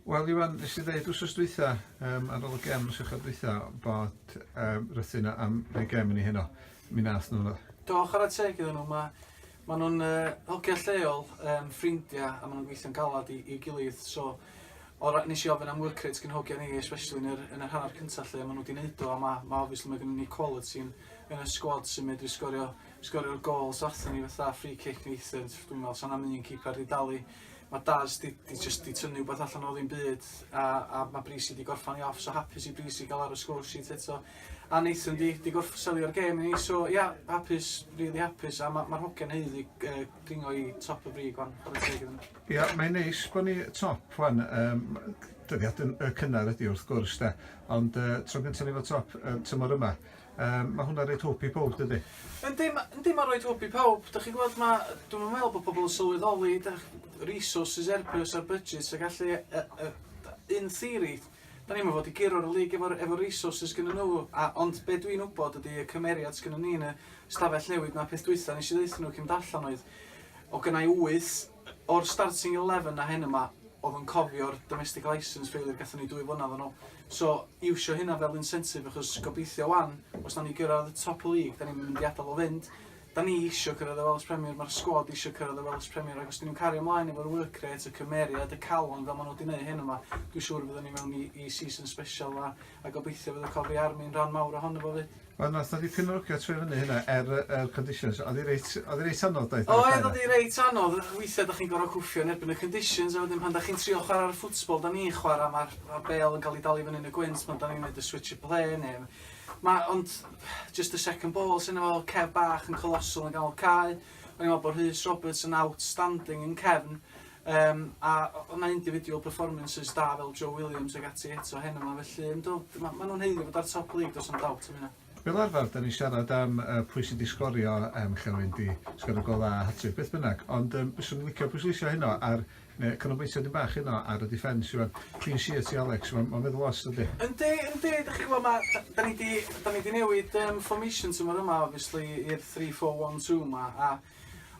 Wel Iwan, nes i ddeud wsos dwytha, um, ar ôl y gem nos Fercher dwytha, bod um, Rhuthun am rhoi gem i ni heno. Mi nath nhw. Do, chwarae teg iddyn nhw. Mae ma nhw'n uh, hogia lleol, um, ffrindiau, a maen nhw'n gweithio'n galad i, i gilydd. So, o, nes i ofyn am work rate gyn hogia ni, especially yn yr, yn yr hanner cyntaf lle, maen nhw wedi neud o, a mae, ma obviously mae gennym ni quality yn, yn y squad sy'n medru sgorio, sgorio'r goals allan ni fatha free kick Nathan, dwi'n meddwl, sa'n am un keeper di dalu. Mae Daz di, di just di tynnu wbeth allan o ddim byd a, a mae Brisi di gorffan i off, so hapus i Brisi gael ar y score sheet eto. A Nathan di, di gorff selio'r gêm i ni, so ia, yeah, hapus, really hapus, a mae'r ma hogiau'n haeddu uh, dringo i top y brig wan, chwarae teg iddyn nhw. Ia, yeah, mae'n neis bod ni top wan, um, dyddiad yn, y cynnar ydi wrth gwrs de, ond uh, tro gyntaf ni fod top uh, tymor yma. Yym, ma' hwnna'n rhoid hwb i pawb, dydi? Yndi, ma' yndi ma'n rhoid hwb i pawb. Dych chi'n gwybod, ma' dwi'm yn meddwl bod pobl yn sylweddoli dych, resources Airbus a'r budgets ac allu, uh, uh, in theory, da ni'm yn fod i guro'r league efo'r efo resources gyda nhw, a, ond be dwi'n wybod ydy y cymeriad sgynnon ni yn y stafell newid na peth dwytha nes i ddeutha nhw cyn darllen oedd, o gynnau wyth o'r starting 11 na hyn yma, oedd yn cofio'r domestic licence failure gathon ni 2 flynedd yn ôl. So, iwsio hynna fel incentive achos gobeithio wan, os nawn ni gyrraedd y top y league, da ni'm yn mynd i adael o fynd. Da ni isio cyrraedd y Welsh Premier, mae'r squad isio cyrraedd y Welsh Premier ac os dyn nhw'n cario ymlaen efo'r work rate, y cymeriad, y calon fel maen nhw wedi gwneud hyn yma, dwi'n siŵr fyddwn ni mewn i, i season special a, a gobeithio fydd y Cofi Army yn rhan mawr ohono fo fyd. Wel nath 'na dipyn o'r hogia troi fyny hynna er y yr conditions o'dd 'i reit o'dd 'i reit anodd doedd? Oedd o'dd 'i reit anodd weithia' 'dach chi'n gor'o' cwffio yn erbyn y conditions a wedyn pan 'dach chi'n trio chwara'r football 'dan ni'n chwara' ma'r ma'r bêl yn ca'l 'i dal i fyny yn y gwynt pan 'dan ni'n neud y switch of play ne' ma' ond just y second balls yna fo Kev bach yn colossal yn ganol cae. O'n i'n me'wl bo' Rhys Roberts yn outstanding yn cefn. Yym a o' 'na individual performances da fel Joe Williams ag ati eto heno 'ma felly yndw ma' ma' nhw'n haeddu fod ar top league does na'm doubt am hynna. Fel arfer 'da ni'n siarad am yy pwy sy 'di sgorio yym lle rywun 'di sgorio gôl dda, hat-trick, beth bynnag, ond yym fyswn i'n licio pwysleisio heno ar ne' canolbwyntio dipyn bach heno ar y defence rŵan. Clean sheet i Alex, ma'n ma'n meddwl lot dydi? Yndi yndi 'dach chi'n gwbo ma' da- 'dan ni 'di 'dan ni 'di newid yym formation tymor yma obviously i'r 3-4-1-2 'ma a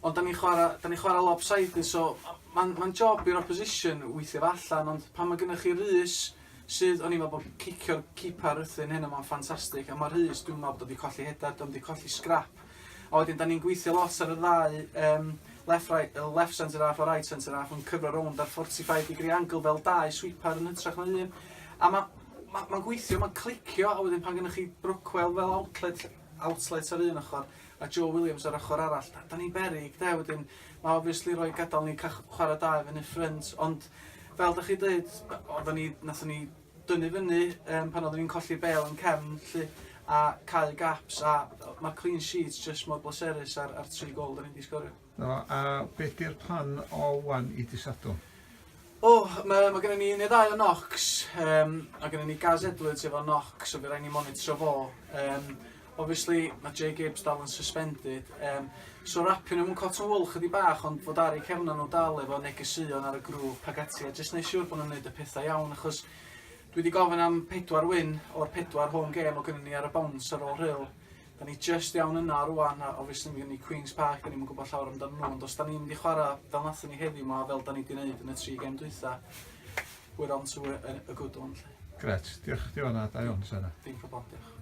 Ond 'dan ni'n chwara' 'dan ni'n chwara' lopsided so ma'n ma'n job i'r opposition weithio fo allan ond pan ma' gynnoch chi Rhys sydd o'n i'n meddwl bod cicio'r cipar Rhuthun heno 'ma'n ffantastig a ma' Rhys dwi'm yn meddwl bod o 'di colli header 'di o'm 'di colli scrap. A wedyn 'dan ni'n gweithio lot ar y ddau yym left right yy left centre half a right centre half yn cyfro rownd ar 45 degree angle fel dau sweeper yn hytrach na un. A ma' ma' ma'n gweithio ma'n clicio a wedyn pan gynnoch chi Brookwell fel outlet outlet ar un ochr a Joe Williams ar ochr arall, da, da ni'n beryg, de, wedyn mae obviously rhoi gadael ni cael chwarae da i fyny ffrynt, ond fel da chi dweud, oedden ni, nathon ni dynnu fyny um, pan oedden ni'n colli bel yn cefn, lly, a cau gaps, a mae'r clean sheets just mor bleserus ar, ar tri gol da ni wedi sgorio. No, a beth di'r plan o wan i dy Sadwrn? O, mae, mae gennym ni un neu ddau o knocks. Um, mae gennym ni Gaz Edwards efo knock, so fe rhaid ni monitro fo. Um, obviously, mae Jay Gibbs dal yn suspended. Um, so rapio nhw mewn cotton wool chydig bach, ond fod ar eu cefna nhw dal efo negeseuon ar y grŵp ac ati, a jyst neud siŵr bod nhw'n neud y pethau iawn, achos dwi wedi gofyn am pedwar win o'r pedwar home game o gynnu ni ar y bounce ar ôl Rhyl. Da ni just iawn yna rwan, a obviously mae gen ni Queen's Park, da ni'm yn gwybod llawer amdano nhw, ond os da ni'n mynd i chwarae fel nathon ni heddiw ma, fel da ni wedi gwneud yn y tri gem dwytha, we're on to a, a, a good one. Lle. Gret, diolch i chdi fan'na, da iawn Sena. Dim problem, diolch.